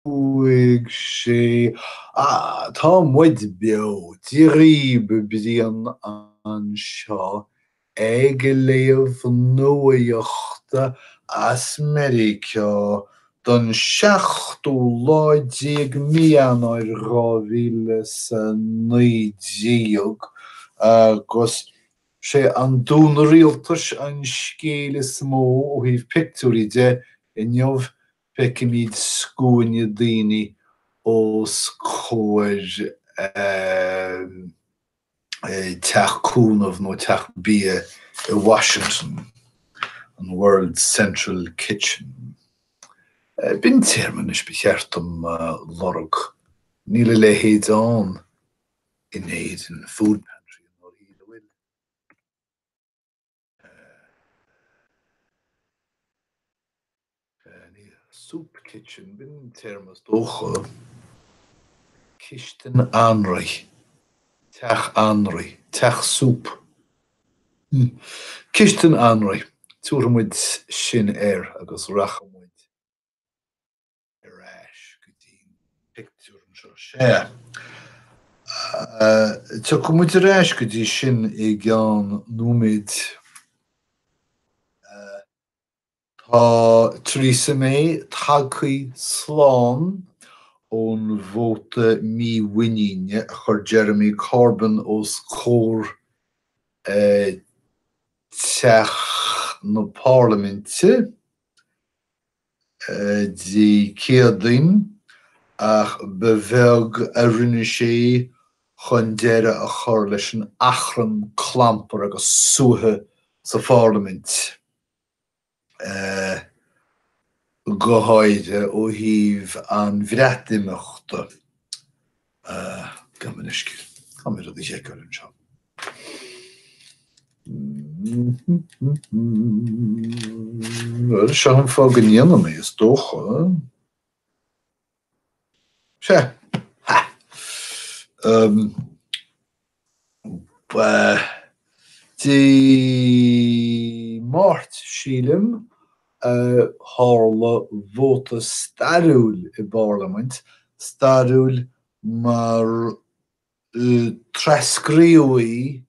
5, 6, Ah, tá muid beo! Dia dhaoib, Brian anseo ag léamh nuaíochta as Meiriceá don seachtú lá déag mí Eanáir 2019 agus sé an dúnadh rialtais an scéal is mó ó thaobh pictiúirí de inniu. Feicimid scuaine daoine os comhair teach cúnaimh nó teach bia i Washington, an World Central Kitchen. B'in téarma anois ba cheart dom lorg. Níl a leithéid ann in Éirinn, food pantry i ndáiríre, an bhfuil? Soup kitchen, b'in an téarma is dócha. Cistin anraith, teach anraith, teach súp. Cistin anraith, tabharfaidh muid sin air agus rachaidh muid ar ais go dtí an pictiúr anseo. Sea, tiocfaidh muid ar ais go dtí sin i gceann nóiméid. Tá Theresa May tagtha slán ón vóta mímhuiníne a chuir Jeremy Corbyn os comhair Teach na Parlaiminte Dé Céadaoin ach ba bheag a rinne sé chun deireadh a chur leis an achrann, clampar agus suaitheadh sa Pharlaimint. go háirithe ó thaobh an Bhreatimeachta. Gabh mo leithscéal, caithfidh mé rud a sheiceáil anseo. Bhuel, seo an fáth go ndéanaim é, is dócha. Sea. Ha! Ba Dé Máirt, sílim, a tharla vóta stairiúil i bParlaimint, stairiúil mar trascríobhadh í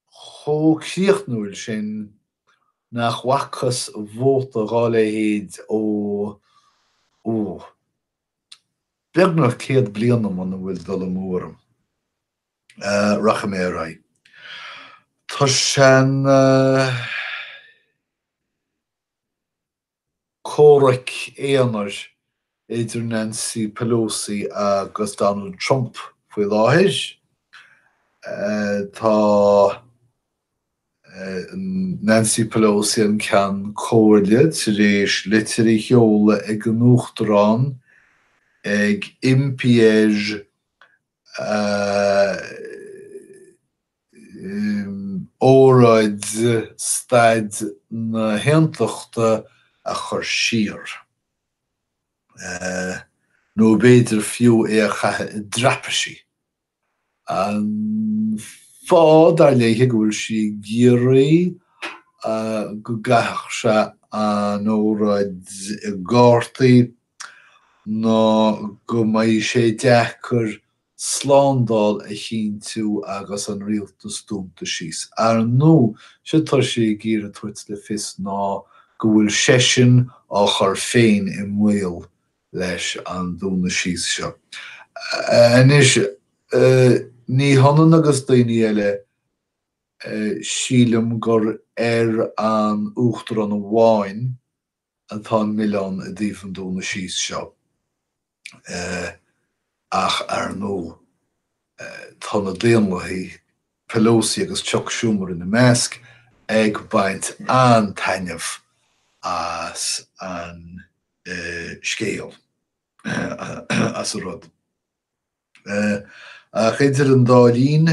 chomh críochnúil sin nach bhfacthas vóta dhá leithéid ó, ó, beagnach 100 bliana muna bhfuil dul amú orm. Rachaidh mé ar aghaidh. Tá sé ina comhrac aonair idir Nancy Pelosi agus Donald Trump faoi láthair. Tá Nancy Pelosi, an Ceann Comhairle, tar éis litir a sheoladh ag an Uachtarán ag impí air óráid Staid na hAontachta a chur siar, nó b'fhéidir fiú é a chaitheamh i dtraipisí. An fáth, dar léi, go bhfuil sí ag iarraidh go gcaithfeadh sé an óráid i gcártaí ná go mbeidh sé deacair slándáil a chinntiú agus an rialtas dúnta síos. Ar ndóigh, séard atá sí ag iarraidh tabhairt le fios ná go bhfuil seisean á chur féin i mbaol leis an dúnadh síos seo. Anois, ní hionann agus daoine eile, sílim gur ar an Uachtarán amháin atá an milleán i dtaobh an dúnadh síos seo. Ach, ar ndóigh, tá na Daonlathaigh, Pelosi agus Chuck Schumer ina measc, ag baint an-taitneamh as an scéal, as an rud. Ach idir an dá linn,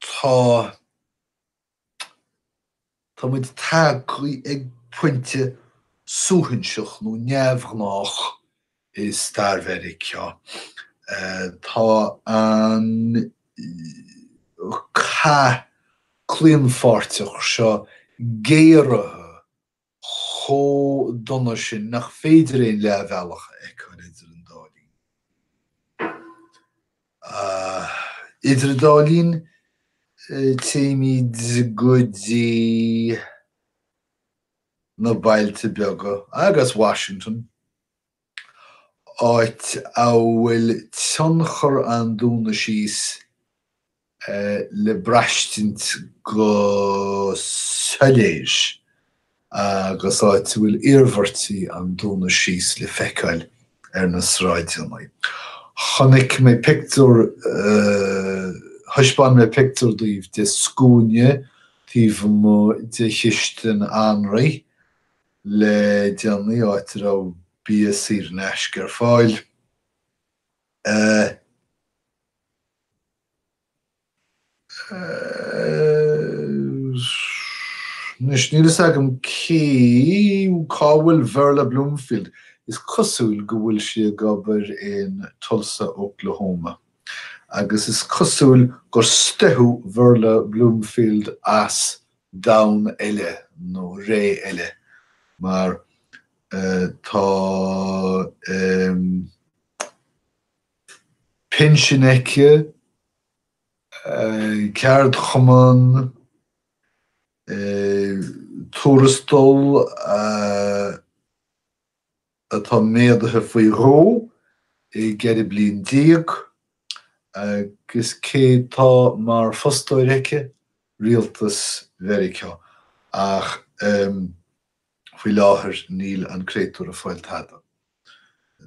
tá. Tá muid tagtha ag pointe suaithinseach nó neamhghnách i stair Mheiriceá. Tá an cath claonpháirteach seo géaraithe. chomh dona sin nach féidir aon leathbhealach a fheiceáil idir an dá linn. Idir an dá linn, téimid go dtí na bailte beaga agus Washington, áit a bhfuil tionchar an dúnadh síos le braistint go soiléir agus áit a bhfuil iarmhairtí an dúnadh síos le feiceáil ar na sráideanna. Chonaic mé pictiúr, thaispeáin mé pictiúr daoibh de scuaine taobh amuigh de chistin Anraí le déanaí, áit a raibh bia saor in aisce ar fáil. Anois, níl fhios agam cé, cá bhfuil Verla Bloomfield. Is cosúil go bhfuil sí ag obair in Tulsa, Oklahoma. Agus is cosúil gur stoitheadh Verla Bloomfield as domhan eile nó ré eile mar tá pinsean aici, ceardchumann, tuarastal atá méadaithe faoi dhó i gceithre bliain déag, agus cé tá mar fostóir aici? Rialtas Mheiriceá. Ach faoi láthair níl an créatúr ag fáil tada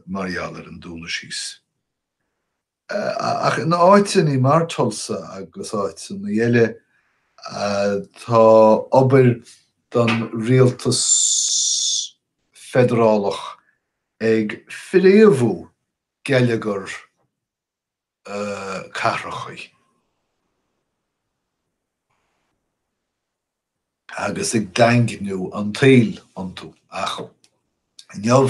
mar gheall ar an dúnadh síos. Ach in áiteanna mar Tulsa agus áiteanna eile, tá obair don rialtas feidearálach ag fréamhú geilleagar cathracha agus ag daingniú an tsaoil iontu. Ach inniu,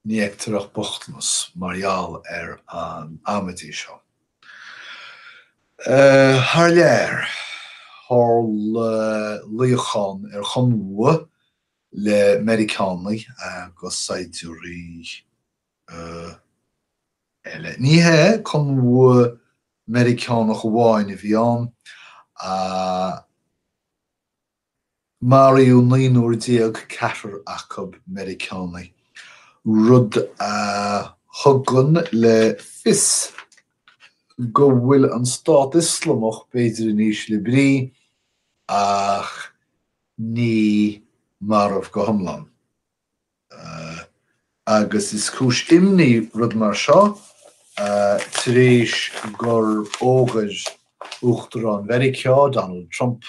Ní fheictear ach bochtanas mar gheall ar an amaidí seo. Thar lear, tharla luíochán ar chonbhua le Meiriceánaigh agus saighdiúirí eile. Ní hea, conbhua Meiriceánach amháin a bhí ann. Maraíodh naonúr déag, ceathrar acu Meiriceánaigh, rud a thugann le fios go bhfuil an Stát Ioslamach b'fhéidir in ísle brí ach ní marbh go hiomlán. Agus is cúis imní rud mar seo tar éis gur fhógair Uachtarán Mheiriceá, Donald Trump,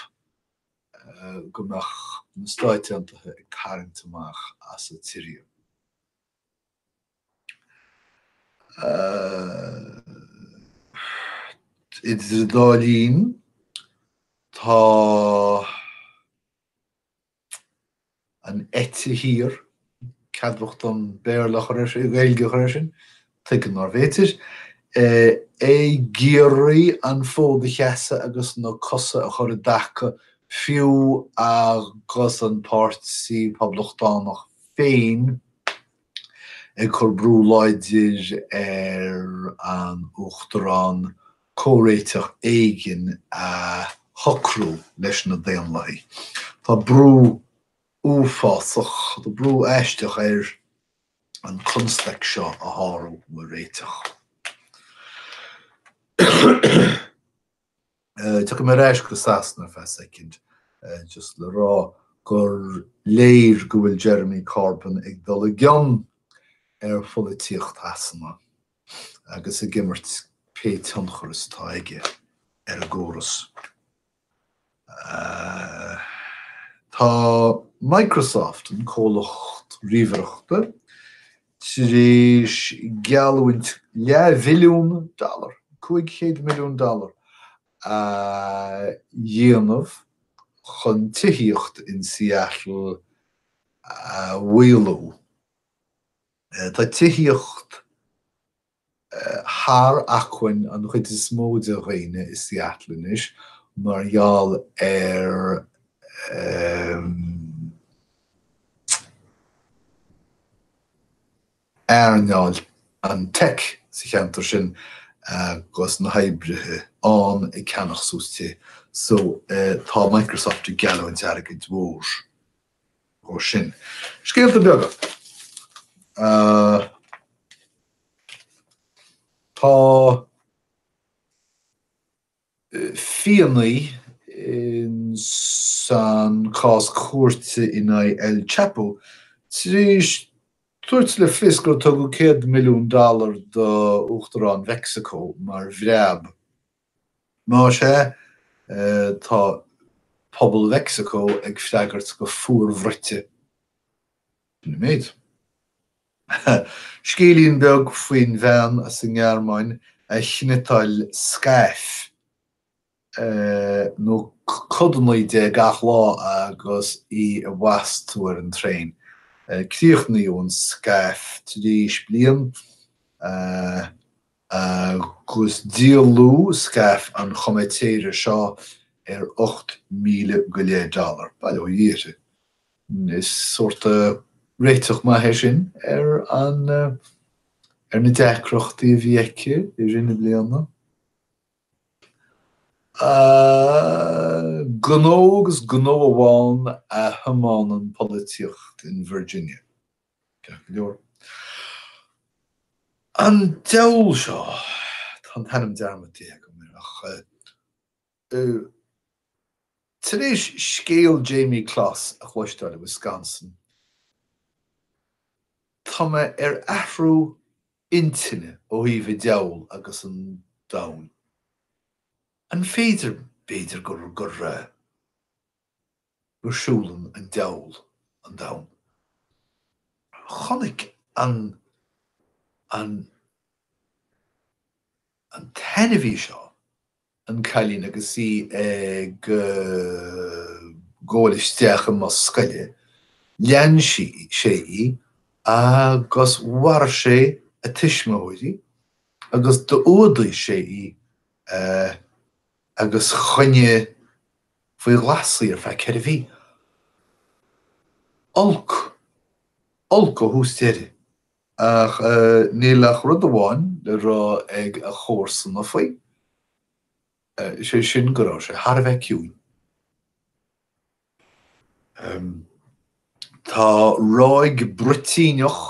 go mbeadh na Stáit Aontaithe ag tarraingt amach as an tSiria. Idir an dá linn, tá an eite thiar, ceadmhach dom Béarla a chur air sin, Gaeilge a chur air sin, tuigim nárbh fhéidir, ag iarraidh an fód a sheasamh agus na cosa a chur i dtaca fiú agus an Páirtí Poblachtánach féin ag cur brú láidir ar an Uachtarán comhréiteach éigin a shocrú leis na Daonlathaigh. Tá brú uafásach, tá brú aisteach air an constaic seo a shárú nó a réiteach. Tiocfaidh mé ar ais go Sasana ar feadh soicind just le rá gur léir go bhfuil Jeremy Corbyn ag dul i gcion ar pholaitíocht Shasana agus ag imirt pé tionchar is atá aige ar an gcóras. Tá Microsoft, an comhlacht ríomhaireachta, tar éis geallúint leathbhilliún dollar, 500 milliún dollar, a dhéanamh chun tithíocht in Seattle a mhaolú. Tá tithíocht thar acmhainn an chuid is mó de dhaoine i Seattle anois mar gheall ar. Earnáil an teic sa cheantar sin agus na hoibrithe ann ag ceannach suas tithe so tá Microsoft ag geallúint airgid mhór ó sin. Scéalta beaga. Tá fianaí san cás cúirte in aghaidh El Chapo tar éis tabhairt le fios gur tugadh 100 milliún dollar do Uachtarán Mheicsiceo mar bhreab. Más ea, tá pobal Mheicsiceo ag freagairt go fuarbhruite. Sin an méid. Scéilín beag faoin bhean as an nGearmáin a chniotáil scaif nó codanna de gach lá agus í ag fostú ar an traein. Críochnaíodh an scaif tar éis bliain agus díoladh scaif an chomaitéara seo ar 8,000 go leith dollar. Bail ó Dhia uirthi. Is sórt réiteach maith é sin ar an ar na deacrachtaí a bhí aici i rith na bliana. Gnó agus gnó amháin a thiomáineann polaitíocht in Virginia. Ceart go leor. An diabhal seo, tá an t-ainm dearmadta agam air ach Tar éis scéal Jamie Closs a chloisteáil i Wisconsin, tá mé ar athrú intinne ó thaobh an diabhail agus an domhain. An féidir, b'fhéidir, gur gur go siúlann an diabhal an domhan? Chonaic an an an t-ainmhí seo an cailín agus í ag gabháil isteach i mbus scoile, lean sí, sé í agus mharaigh sé a tuismitheoirí agus d'fhuadaigh sé í agus choinnigh faoi ghlas í ar feadh 4 mhí. Olc! Olc ó thús deireadh. Ach níl ach rud amháin le rá ag a chomharsana faoi, is é sin go raibh sé thar a bheith ciúin. Tá ráig bruitíneach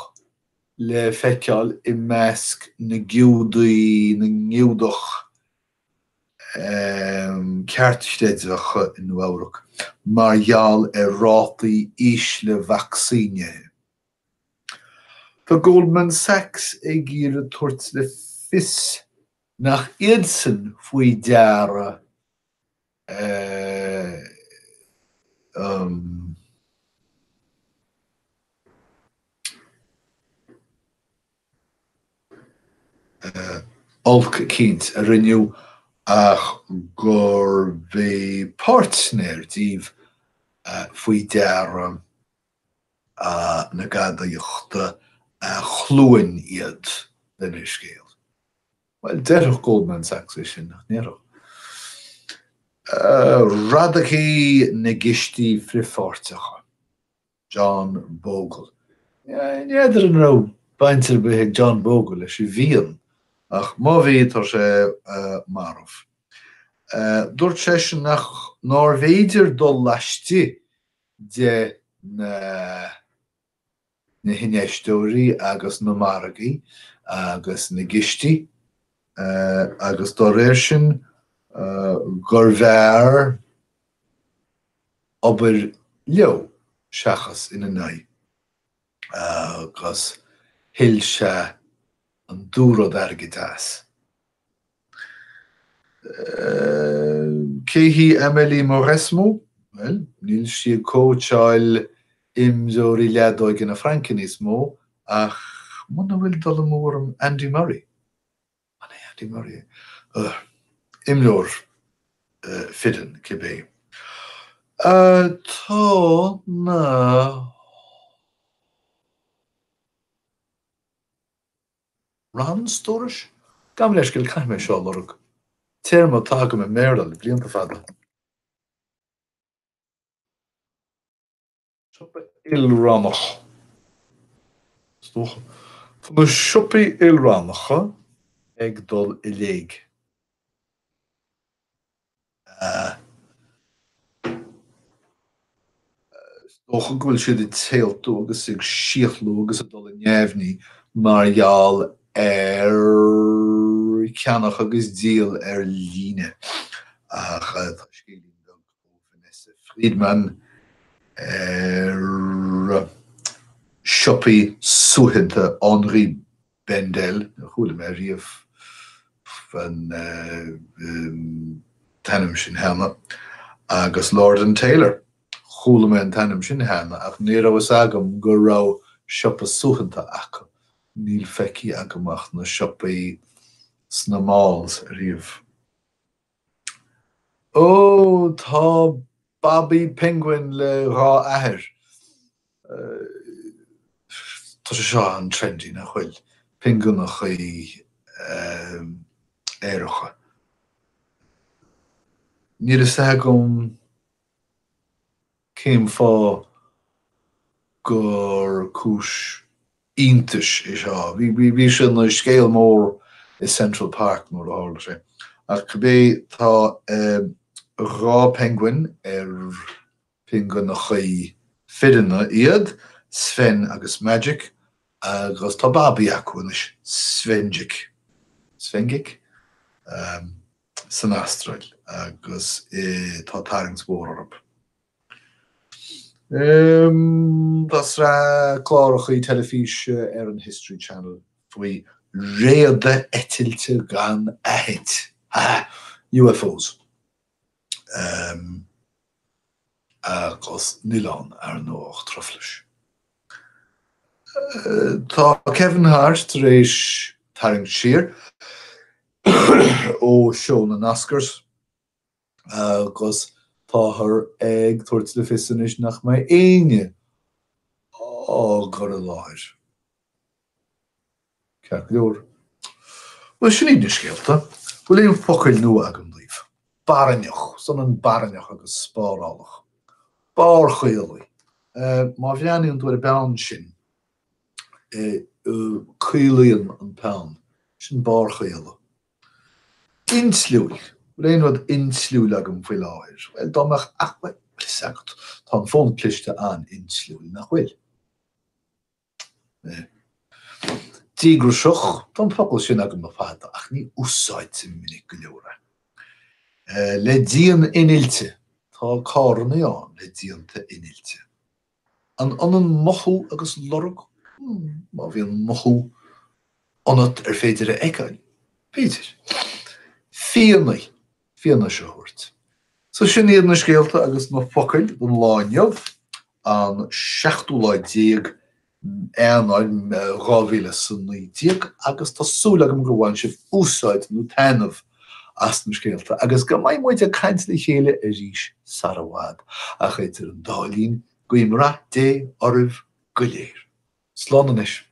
le feiceáil i measc na Giúdaí, na nGiúdach ceartchreidmheacha i Nua-Eabhrac mar gheall ar rátaí ísle vacsaínithe. Tá Goldman Sachs ag iarraidh tabhairt le fios nach iadsan faoi deara an olc eicínt a rinneadh ach gurb é páirtnéir díobh faoi deara na gadaíochta a chluain iad lena scéal. Bhuel, déarfadh Goldman Sachs é sin, nach ndéarfadh? Radacaí na gcistí frithpháirteacha, John Bogle. Ní fheadar an raibh baint ar bith ag John Bogle leis an bhfíon, ach má bhí, tá sé marbh. Dúirt seisean nach nárbh fhéidir dul laistigh de na na hinfheisteoirí agus na margaí agus na gcistí agus dá réir sin gurbh fhearr obair leo seachas ina n-aghaidh agus thuill sé an dúrud airgid as. Cé hí Amélie Mauresmo? Bhuel, níl sí ag cóitseáil imreoirí leadóige na Fraince níos mó, ach muna bhfuil dul amú orm, Andy Murray? An é Andy Murray é? Imreoir fireann, cibé. Tá na. Rannstórais? Gabh mo leithscéal, caithfidh mé seo a lorg. Téarma atá agam i mBéarla le blianta fada. Siopa ilrannach. Is dócha. Tá na siopaí ilrannacha ag dul i léig. Is dócha go bhfuil siad ag téaltú agus ag síothlú agus ag dul i neamhní mar gheall ar cheannach agus díol ar líne. Ach tá scéilín beag ó Vanessa Friedman ar siopaí suaitheanta Henri Bendel, níor chuala mé riamh an t-ainm sin cheana, agus Lord and Taylor, chuala mé an t-ainm sin cheana ach ní raibh fhios agam go raibh siopa suaitheanta acu, níl feicthe agam ach na siopaí sna malls riamh. Ó, tá babaí penguin le 2 athair. Tá sé seo an-trendy, nach bhfuil? Pingineachaí aeracha. Níl fhios agam cén fáth gur cúis iontais é seo. Bhí sé ina scéal mór i Central Park nuair a tharla sé. Ach cibé, tá 2 penguin ar pingineachaí fireanna iad, Sven agus Magic, agus tá babaí acu anois, Svenjic. Svengic? San Astráil agus tá tarraingt mhór orthu. Tá sraith clárachaí teilifíse ar an History Channel faoi réada eitilte gan aithint, ha ha, UFOs. Agus níl ann, ar ndóigh, ach truflais. Tá Kevin Hart tar éis tarraingt siar ó seó na nOscars. agus táthar ag tabhairt le fios anois nach mbeidh éinne á gcur i láthair. Ceart go leor. Bhuel, sin iad na scéalta. Bhfuil aon focail nua agam daoibh? Barainneach, is ionann barainneach agus spárálach. Barrchaolaigh. Má bhreathnaíonn tú ar an bpeann sin, caolaíonn an peann. Sin barrchaoladh. Insliúil. Bhfuil aon rud insliúil agam faoi láthair? Bhuel, dá mbeadh, ach, bhuel, bhfuil fhios agat, tá an fón cliste an-insliúil, nach bhfuil? Eh. Díograiseach, tá an focal sin agam le fada, ach ní úsáidtim minic go leor é. Eh, le díon innilte, tá carrannaí ann le díonta innilte. An ionann mothú agus lorg? Má bhíonn mothú ionat ar féidir a fheiceáil, b'fhéidir. Fianaigh, fianaise a thabhairt. So sin iad na scéalta agus na focail don lá inniu, an seachtú lá déag Eanáir 2019 agus tá súil agam gur bhain sibh úsáid nó taitneamh as na scéalta agus go mbeidh muid ag caint le chéile arís sara bhfad. Ach idir an dá linn, guím rath Dé oraibh go léir. Slán anois.